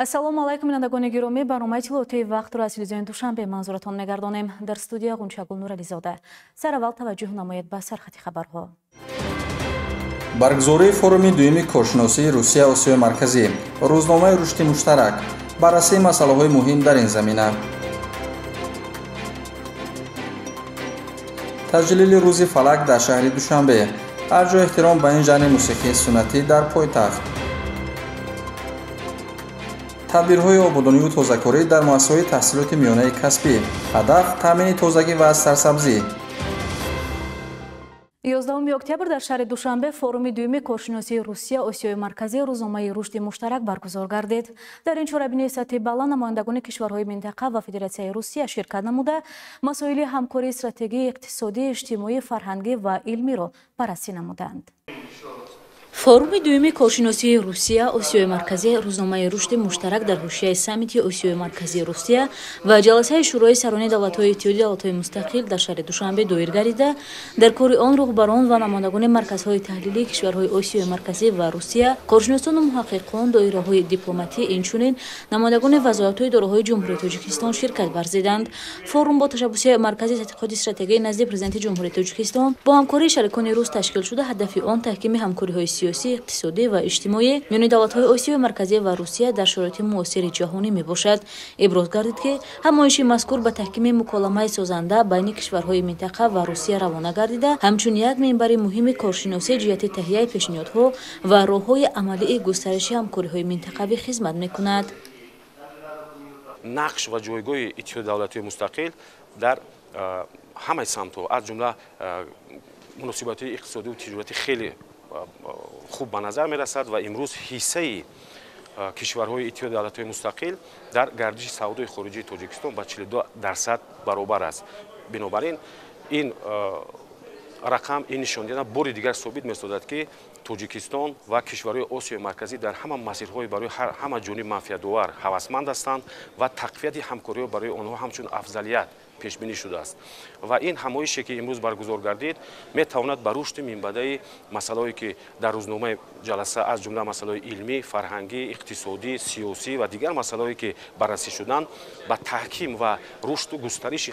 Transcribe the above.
Ассалому алайкум, бинандагони гиромӣ. Барномаи иттилоотии вақтро аз телевизиони Душанбе манзуратон мегардонем. Дар студия Ғунчагул Нурализода. Сараввал таваҷҷӯҳ намоед ба сархати хабарҳо. Баргузории форуми дуюми коршиносии Русия Осиёи Марказӣ, рӯзномаи рушди муштарак, баррасии масъалаҳои муҳим дар ин замина. Таҷлили рӯзи фалак дар шаҳри Душанбе, арҷу эҳтиром ба ин жанри мусиқии суннатӣ дар пойтахт. Тадбирҳои ободониву тозакорӣ дар муассисаҳои таҳсилоти миёнаи касбӣ. Ҳадаф таъмини тозагӣ ва сарсабзӣ. 11 октябр дар шаҳри Душанбе форуми дуюми коршиносии Русия Осиёи Марказӣ, рӯзномаи рушди муштарак баргузор гардид. Дар ин чорабинии сатҳи баланд намояндагони кишварҳои минтақа ва Федератсияи Русия ширкат намуда, масоили ҳамкории стратегии иқтисодӣ, иҷтимоӣ, фарҳангӣ ва илмиро баррасӣ намуданд. Форуми дуюми коршиносии Русия Осиёи Марказӣ, рӯзномаи рушди муштарак дар ҳошияи саммити Осиёи Марказии Русия ва ҷаласаи Шӯрои сарони давлатҳои Иттиҳоди давлатҳои мустақил дар шаҳри Душанбе доир гардида, дар кори он роҳбарон ва намояндагони марказҳои таҳлилии кишварҳои Осиёи Марказӣ ва Русия, коршиносону муҳаққиқон, доираҳои дипломатӣ, инчунин намояндагони вазорату идораҳои Ҷумҳурии Тоҷикистон ширкат варзиданд. Форум бо ташаббуси Маркази тадқиқоти стратегӣ назди Президенти Ҷумҳурии Тоҷикистон бо ҳамкории шарикони рус ташкил шуда, ҳадафи он таҳкими ҳамкориҳои сиёсӣ, иқтисодӣ ва иҷтимоӣ миёни давлатҳои Осиёи Марказӣ ва Русия дар шароити муосири ҷаҳонӣ мебошад. Иброз гардид, ки ҳамоиши мазкур ба таҳкими муколамаи созанда байни кишварҳои минтақа ва Русия равона гардида, ҳамчун як минбари муҳими коршиносӣ ҷиҳати таҳияи пешниҳодҳо ва роҳҳои амалии густариши ҳамкориҳои минтақавӣ хизмат мекунад. Нақш ва ҷойгоҳи Иттиҳоди давлатҳои мустақил дар ҳамаи самтҳо, аз ҷумла муносибатҳои иқтисодиву тиҷоратӣ хеле хуб ба назар мерасад ва имрӯз ҳиссаи кишварҳои Иттиҳоди давлатҳои мустақил дар гардиши савдои хориҷии Тоҷикистон ба 42% баробар аст. Бинобар ин ин рақам, ин нишондиҳанда бори дигар собит месозад, ки Тоҷикистон ва кишварҳои Осиёи Марказӣ дар ҳама масирҳои барои ҳама ҷониб манфиатдовар ҳавасманд ҳастанд ва тақвияти ҳамкориҳо барои онҳо ҳамчун афзалият пешбинӣ шудааст. Ва ин ҳамоише, ки имрӯз баргузор гардид, метавонад ба рушди минбаъдаи масъалаҳое, ки дар рӯзномаи ҷаласа, аз ҷумла масъалаҳои илмӣ, фарҳангӣ, иқтисодӣ, сиёсӣ ва дигар масъалаҳое, ки баррасӣ шуданд, ба таҳким ва рушду густариши